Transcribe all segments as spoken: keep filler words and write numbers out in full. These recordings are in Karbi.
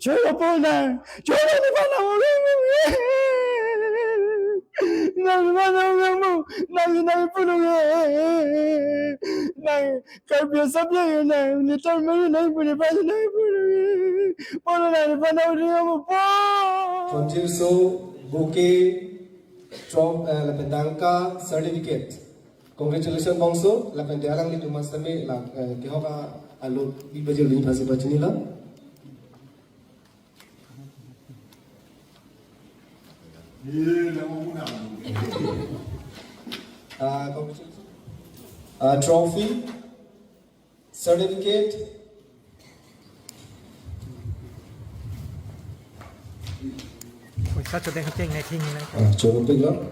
Opo nang, chora ni pana mo, nang mana mo, nang nang pulo, nang Karbi asap ya nang, ni tar mo nang pulo, pana nang pulo, pulo nang pana mo po. Koncil so bouquet, trophy, eh, lapen tangka, certificate. Congratulations Bongso, lapen te alanglitum sitame la, eh, kehok a alo bi bajir bini phasi pachini la. Ah, congratulations. Ah, trophy, certificate. Poisa chodeng hati ngai thing nang. Ah, chodeng lo.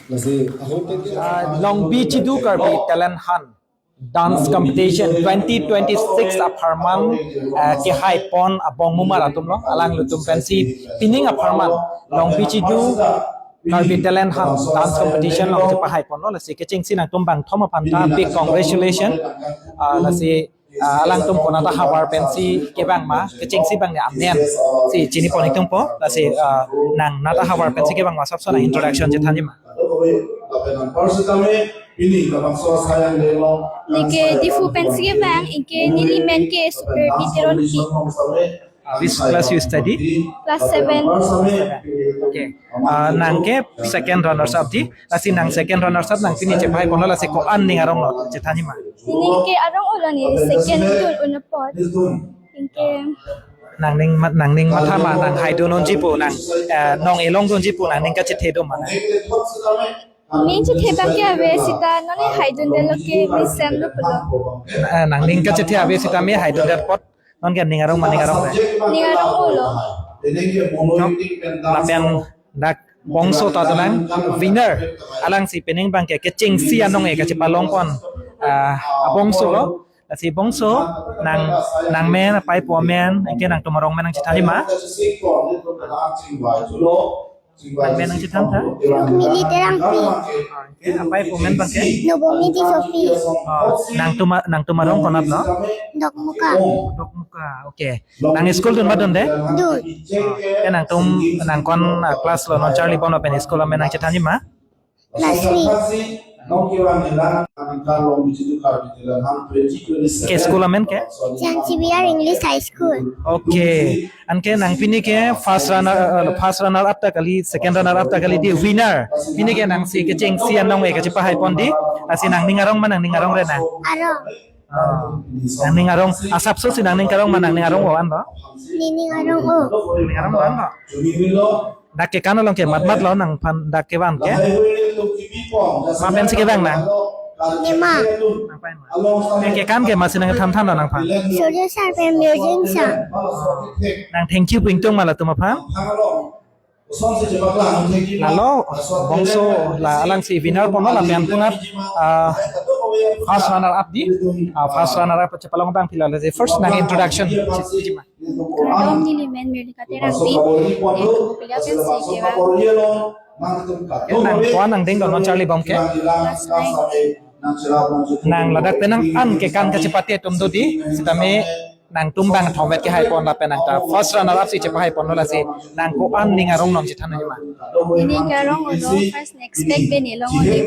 Lasi, ahut te. Ah, Longbi Chidu Karbi Talent Hunt Dance Competition twenty twenty-six apharman, ah, kehai pon abong mumar atum lo, alanglitum pensi pining apharman Longbi Chidu Karbi Talent Hunt Dance Competition along chepahai ponlo, lasi kechengsi nangtum bangthom aphan ta big congratulation. Ah, lasi, ah, alangtum konat ahavar pensi kevang ma, kechengsi bang ne amen si chini pon itum po, lasi, ah, nang nat ahavar pensi kevang ma asapso nang introduction chethanji ma. Neke Diphu pensi kevang, anke neli men ke Super Peteron ke. Which class you study? Class seven. Okay. Ah, nang ke second runners up di. Lasi nang second runners up, nang pini chepahai ponlo, lasi ko-an ning arong lo chethanji ma. Neli ke arong-o lo, ne second dun un apot. Anke nangning ma-, nangning matha ma, nang haidun unji pu, nang, eh, nong elong dunji pu, nangning kachethedun ma. Ning chethe abang ke ave seta non ne haidundet lo ke me sem lo pulo. Eh, nangning kachethe ave seta me haidundet apot non ke ning arong ma, ning arong re? Ning arong-o lo. Nok, lapen dak Bongso ta dolang winner. Alangsi pining abang ke kechengsi anong-e kachepalong pon, ah, abongso lo. Lasi Bongso, nang, nang men, apei apo amen, anke nangtum arong men nang chethanji ma. Nang men nang chethan tha? Rukmini Terangpi. Anke apei apo amen abang ke? Nobomiti Sopi. Oh, nangtum a-, nangtum arong konat lo? Dokmoka. Dokmoka, okay. Nang school dun ma dunde? Dun. Oh, ke nangtum nangkon, ah, class lo, non charli bom lapen school amen nang chethanji ma? Class three. Ke school amen ke? Saint Xavier English High School. Okay. Anke nang pini ke first runner, uh, first runner up ta kali, second runner up ta kali di winner. Pini ke nangsi kechengsi anong-e kachepahai pon di. Lasi nangning arong ma, nangning arong re nang? Arong. Ah, nangning arong, asapso si nangning karong ma, nangning arong-o an lo? Nening arong-o. Nangning arong-o an lo? Dak kekan along ke matmat lo nangphan dak kevan ke? Ma pensi kevang nang? Nema. Nang pai ma. Nang kekan ke masi nangthan than lo nangphan? Surya sir pen Mirjin sir. Nang thank you pu ingtung ma latum aphan? Lalo, Bongso la alangsi winner ponlo lapen anpunat, ah, first runner up di, ah, first runner up chepalong abang pilo, lasi first nang introduction. Kardom, neli men Merlika Terangpi, eh, Bokolia pensi kevang. Nang ko-an angdeng do non charli bom ke? Class nine. Nang ladak penang an kekan kachepate atum do di, sitame nangtum bangthom vet kehai pon lapen nang ta first runner up si chepahai ponlo, lasi nang ko-an ning arong nong chethan nang ma? Nening arong-o lo, first ne expect pen ne long-o ne.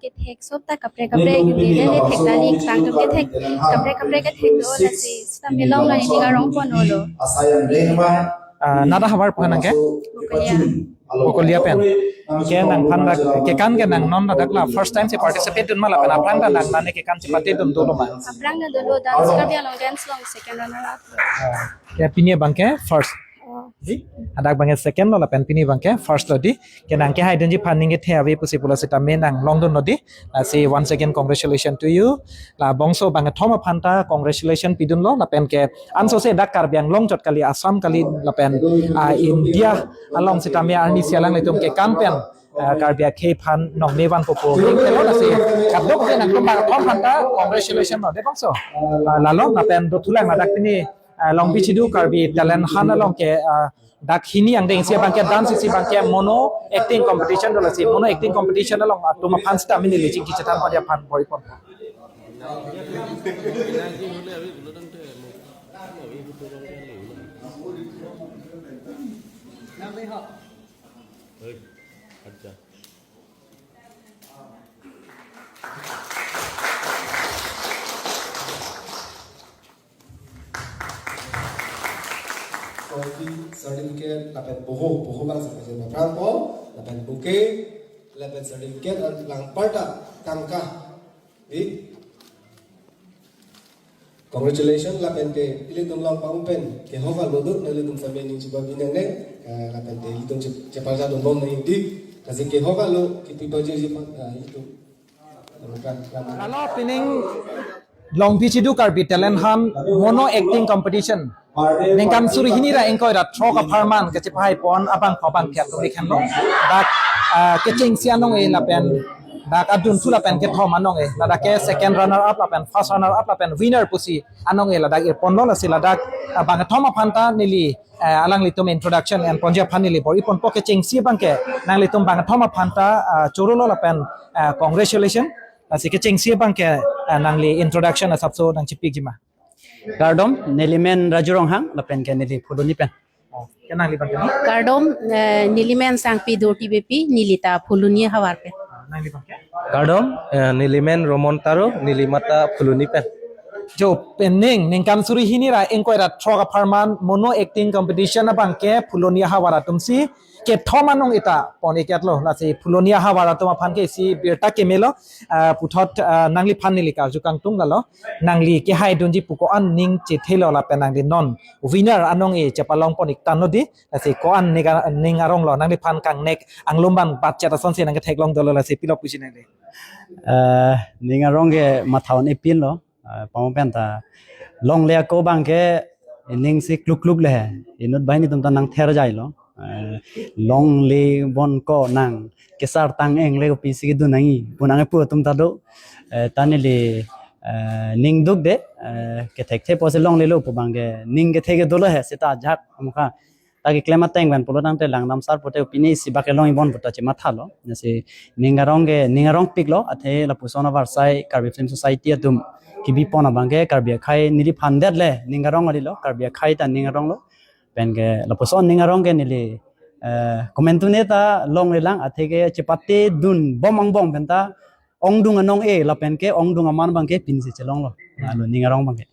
Kethek sop ta kaprek kaprek ne le thek ta ne, kangtum kethek kaprek kaprek kethek do, lasi sitame longlo, nening arong pon-o lo. Ah, nat ahavar pu nang ke? Bokolia. Bokolia pen. Ke nangphan dak kekan ke nang non dak la first time si participate dun ma lapen aphrang ta nang nane kekan si participate dun dolo ma? Aphrang ta dolo, dance Karbi Anglong dance along second runner up. Ah, ke pini abang ke first. Oh. Di? Hadak abang ke second lo lapen pini abang ke first lo di. Ke nang kehai dunji aphan ning kethe ave pusi pulo sitame nang longdun lo di. Lasi once again congratulations to you. La Bongso bangthom aphan ta congratulations pidun lo lapen ke anso se dak Karbi Anglong chot kali, Assam kali lapen, ah, India along sitame arnisi alanglitum kekan pen, ah, Karbi akhei aphan nong me van popo ning telo, lasi kadokave nangtum bangthom aphan ta congratulations lo de Bongso. Ah, lalo lapen dothulang ladak pini, ah, Longbi Chidu Karbi Talent Hunt along ke, ah, dak hini angdeng si abang ke dance si abang ke mono acting competition do, lasi mono acting competition along atum aphan sitame neli chingki chethan pon aphan bor-i pon. Hei, acha. Trophy, certificate, lapen boho, boho bang sampai jumpa perang po, lapen bouquet, lapen certificate, lapen lang parta tangka. Di? Congratulations, lapen ke ilitum long pang pen kehok alodut, nanglitum sampai ning chuba binang ne, eh, lapen ke ilitum chep-, cheparja dun bom nang di, kasi kehok alo, kipi baju jipa, eh, itu. Bukan, bukan. Lalo pining Longpi Chidu Karbi Talent Hunt Mono Acting Competition ningkan suri hini ra ingkoi ra throk apharman kachepahai pon abang pho abang phiat tumri khan lo. Dak, ah, kechengsi anong e lapen dak adun thu lapen kethom anong e, ladak ke second runner up lapen first runner up lapen winner pusi anong e ladak irpon lo. Lasi ladak, ah, bangkethom aphan ta neli, ah, alanglitum introduction en ponji aphan neli bor-i ponpo. Kechengsi abang ke nanglitum bangkethom aphan ta, ah, choro lo lapen, ah, congratulations. Lasi kechengsi abang ke, ah, nangli introduction asapso nangchipikji ma? Kardom, neli men Raju Ronghang, lapen ke neli Phuloni pen. Oh, ke nangli abang ke? Kardom, eh, neli men Sangpi Dorti Beypi, neli ta Phuloni ahavar pen. Ah, nangli abang ke? Kardom, eh, neli men Romon Taro, neli mata Phuloni pen. Jo, pining ningkan suri hini ra ingkoi ra throk apharman Mono Acting Competition abang ke Phuloni ahavar atum si kethom anong e ta pon-ik-et lo. Lasi Phuloni ahavar atum aphan ke isi birta keme lo. Ah, puthot, ah, nangliphan neli karju kangtung lalo. Nangli kehai dunji pu ko-an ning chethe lo lapen nangli non winner anong e chepalong pon-ik tanglo di. Lasi ko-an ning a-, ning arong lo, nangliphan kangnek anglum ban bat chet asonsi nangketheklong dolo, lasi pilo pusi nangli? Eh, ning arong ke matha un-e pin lo. Ah, pamo pen ta longle ako abang ke ining si kluk kluk le. Inut banghini atum ta nangther jai lo. Eh, longle bon ko nang kesar tang-engle kopisi kedun nangji pu nang-e pu atum ta do. Eh, ta neli, eh, ning duk de, eh, kethekthe pusi longle lo pu abang ke ning kethe ke dolo he seta ajak amukha. Ta keklem ateng pen pulo tangte langdam sar pute pini isi bak kelong ibon puta chematha lo. Lasi ning arong ke, ning arong pik lo, athe lapuson avarsai Karbi Film Society atum kebi pon abang ke Karbi akhei neliphan det le ning arong kali lo, Karbi akhei ta ning arong lo. Pen ke lapuson ning arong ke neli, eh, komantu ne ta longle lang, athe ke chepate dun bom angbong pen ta ongdung anong e lapen ke ongdung aman abang ke pinsi chelong lo. Lalo ning arong abang ke.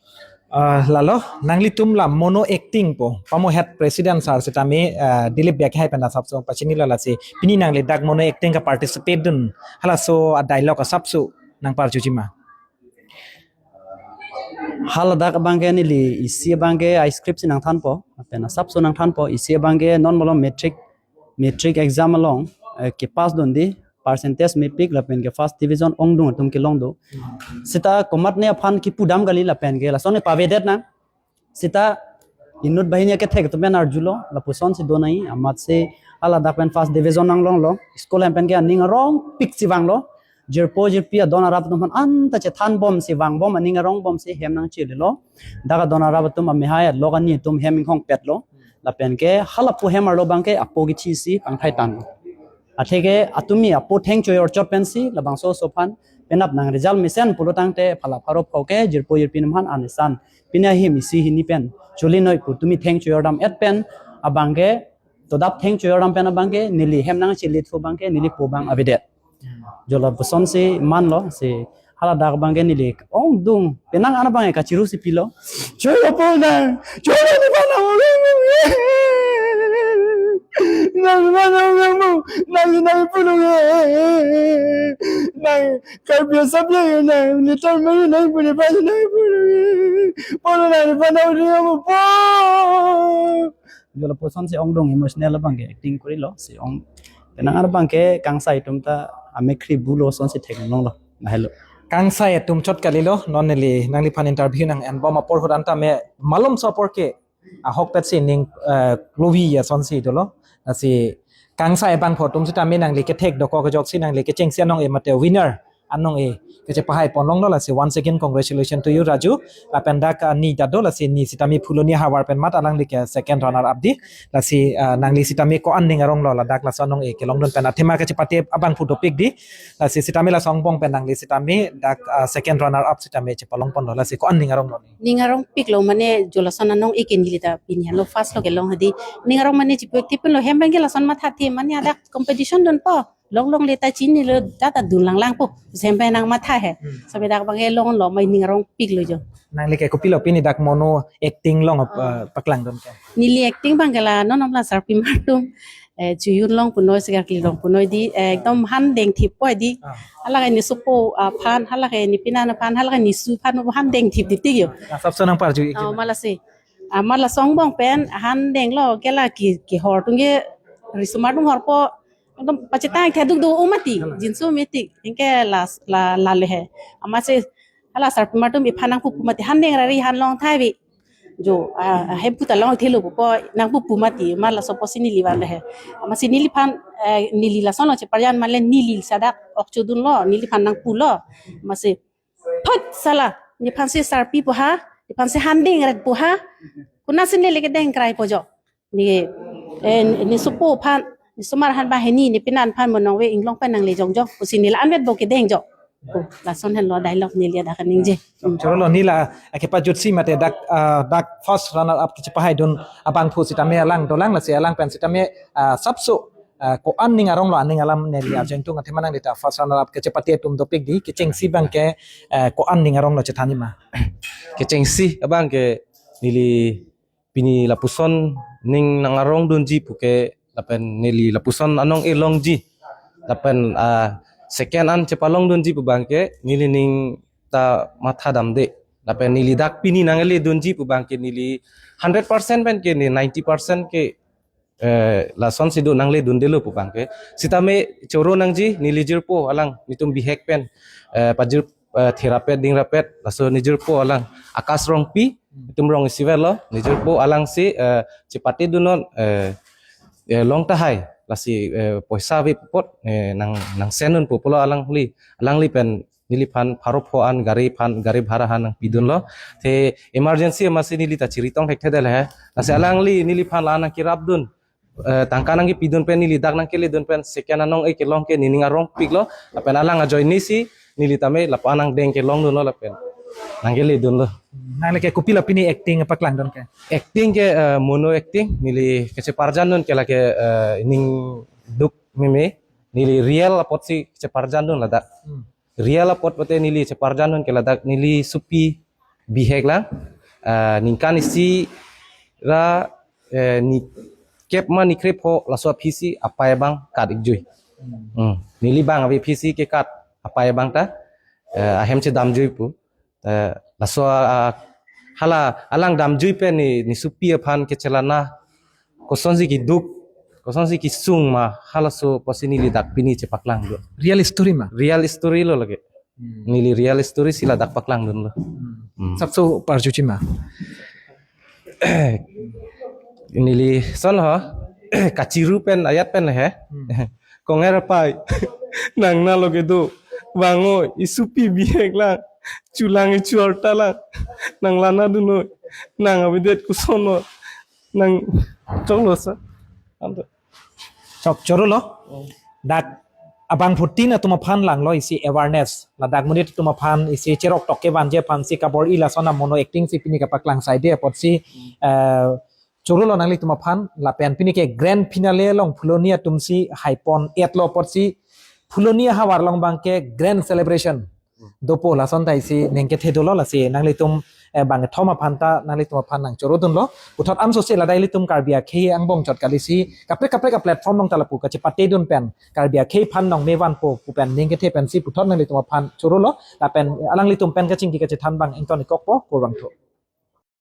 Ah, lalo, nanglitum la Mono Acting po, pamo head president sar sitame, ah, Dilip Bey akhei pen asapso pachini lo. Lasi pini nangli dak Mono Acting ka-participate dun, halaso a-dialogue asapso nangparjuji ma? Haladak abang ke neli isi abang ke a-script si nangthanpo, lapen asapso nangthanpo, isi abang ke non malom matric, matric exam along, eh, kepass dun di, percentage mepik lapen ke first division ongdung atum kelong do. Seta komatne aphan kipudam kali lapen ke lason ne pavedet nang. Seta inut banghini akethek atum pen arjulo, lapusonsi do nangji, amatsi haladak pen first division nanglong lo, school hem pen ke aning arong pik si vanglo, jirpo jirpi adon arap atum aphan anta chethan bomsi vang bom, aning arong bomsi hem nangchele lo, dak adon arap atum amehai alok ani atum hem inghong pet lo, lapen ke halapu hem arlo abang ke apo kithi si pangthai tang lo. Athe ke atumi apo theng choyor chot pensi labangso oso aphan penap nang result mesen pulo tangte phala pharo pho ke jirpo jirpi atum aphan an esan pini ahim isi hini pen chuli noi pu tumi theng choyor dam et pen abang ke, todap theng choyor dam pen abang ke neli hem nangchele thu abang ke neli po abang avedet. Jo lapusonsi man lo, si haladak abang ke neli ongdung penang an abang ke kachiru si pilo. Choyo po nang, choyo ni pa nang, nang pa nang, nang mo, nang, nang pulong, nang Karbi asap ya nang, ni tar mo nang puni pa nang pulong, polo nang pa nang ri mo po. Jo lapusonsi ongdung emotional abang ke acting korilo, si ong penang an abang ke kangsai atum ta amekhri bulo sonsi theklong lo. Lahelo. Kangsai atum chot kalilo, non neli nangliphan interview nang-en bom apor ahut anta me malomso apor ke ahokpet si ning, eh, klovi asonsi dolo. Lasi kangsai abangphu atum sitame nangli kethek dokok ajoksi nangli kechengsi anong e mate winner anong e kachepahai ponlonglo, lasi once again congratulations to you, Raju. Lapen dak, ah, ni ta do, lasi ni sitame Phulonia Havar pen mat, alangli ke second runner up di. Lasi, ah, nangli sitame ko-an ning aronglo ladak laso anong e kelongdun pen, athema kachepate abangphu dopik di. Lasi sitame laso angbong pen nangli sitame dak, ah, second runner up sitame chepalong ponlo, lasi ko-an ning aronglo ni? Ning arongpiklo, mane jo lason anong e ke neli ta pini henlo first lo kelong hadi. Ning arong mane chipu active lo, hem abang ke lason mathathe, mane hadak competition dunpo. Longlongle ta chinilo, ta ta dun langlangpo. Hem abang nangmatha he. Hmm. Sitame dak abang ke longlo, mane ning arongpiklo jo. Nangli ke kopilo pini dak mono acting along, ah, paklangdun ke? Neli acting abang ke la non non la sarpi martum, eh, chojun long punoi, segar kli long punoi di, eh, ekdom han dengthippo di. Ah. Hala ke ne sopo aphan, hala ke ne pinan aphan, hala ke ne su aphan, han dengthip di tik jo. Ah, sapso nangparju ik. Oh, ma lasi. Ah, ma laso angbong pen han denglo, ke la ke, kehor atum ke risomar atum horpo, ekdom pachethang theduk do-o mati, hala, jinso mati. Anke la, la, la le he. Amatsi hala sarpi martum iphan nangpupu mati, han deng rari han long thai bi. Jo, ah, ah, hemphu ta longthelo pupo, nangpupu mati, ma laso apotsi neli van le he. Amatsi neliphan, eh, neli lason lo cheparjan male neli ladak ok chodunlo, neliphan nangpulo. Amatsi, phut sala, nephansi sarpi pu ha, nephansi han deng ret pu ha. Konatsi neli kedeng kraipo jo. Ne, eh, ne sopo aphan, ne somar aphan banghini, ne pinan aphan mo nangve inglong pen nangle jongjong pusi neli la-an vet bo kedeng jo. Oh, lason henlo dialogue neli dak kaningje. Hmm. Chorolo, neli la, ah, kepajutsi mate dak, ah, dak first runner up kachepahaidun abangphu sitame alang dolang, lasi alang pen sitame, ah, sapso, ah, ko-an ning aronglo aning alam neli arju ingtung, athema nangli ta first runner up kachepate atum dopik di, kechengsi abang ke, eh, ko-an ning aronglo chethanji ma? Kechengsi abang ke neli pini lapuson ning nang arongdunji puke, lapen neli lapuson anong e longji. Lapen, ah, second an chepalongdunji pu abang ke neli ning ta matha damde. Lapen neli dak pini nangledunji pu abang ke neli hundred percent pen ke ne ninety percent ke, eh, lasonsi do nangledundelo pu abang ke. Sitame choro nangji neli jirpo alang, netum bihek pen, eh, pajir, eh, therapet dingrapet, laso ne jirpo alang Akash Rongpi, netum rong isivet lo, ne jirpo alangsi, eh, chepatedunnon, eh, eh, long tahai, lasi, eh, poisa ave pu apot, eh, nang, nang send dunpo pulo alangli, alangli pen neliphan pharo pho an gari aphan, gari bhara aphan nangpidunlo. Te emergency amatsi neli ta chiritong thekthedetlo he. Lasi alangli neliphan la nangkerapdun, eh, tangka nangkepidun pen neli dak nangkeledun pen second anong e kelong ke nening arongpiklo. Lapen alang ajoinesi neli tame lapu-an angdeng kelongdunlo lapen nangkeledunlo. Nangli ke kopilo pini acting paklangdun ke? Acting ke, eh, mono acting, neli kacheparjandun ke lake, eh, ning duk meme, neli real apotsi kacheparjandun ladak. Hmm. Real apot pute neli cheparjandun ke ladak neli sopi bihek lang, ah, ningkan isi ra, eh, ni kep ma ni krepho laso aphisi apai abang kat ikjui. Hmm. Hmm. Neli bang ave aphisi kekat apai abang ta, eh, ahem chedamjui pu. Eh, laso, ah, hala alang damjui pen ne, ne sopi aphan kechelana kosonsi keduk, kosonsi kesung ma, halaso apotsi neli dak pini chepaklangdun. Real story ma? Real story lo lake. Hmm. Neli real story si ladak paklangdunlo. Hmm. Hmm. Sapso parjuji ma? Neli lason ho, kachiru pen, ayat pen le he. Hmm. Konger apai, nang nalo kedo, vangoi, isopi bihek lang, chulang ichu arta lang, nang lanadunoi, nang avedet kosonlo, nang choklo sa. Anto. Chok chorolo. Oh. Dak abangphutin atum aphan langlo isi awareness. Ladak monit atum aphan isi cherok tok kevangji aphansi kabor-i lason amono acting si pini kapaklangsaide apotsi, eh, chorolo nanglitum aphan, lapen pini ke grand finale along Phulonia atumsi haipon-etlo apotsi Phulonia havar along abang ke grand celebration dopo lason ta isi ningkethe dolo, lasi nanglitum, eh, bangkethom aphan ta nanglitum aphan nangchorodunlo. Puthot amsosi ladak ilitum Karbi akhei angbong chot kalisi kaprek kaprek a-platform along ta lapu kachepatedun pen Karbi akhei aphan nangmevanpo pu pen ningkethe pensi puthot nanglitum aphan chorolo, lapen alanglitum pen kachingki kachethan abang ington-ikkokpo, kurvangthu.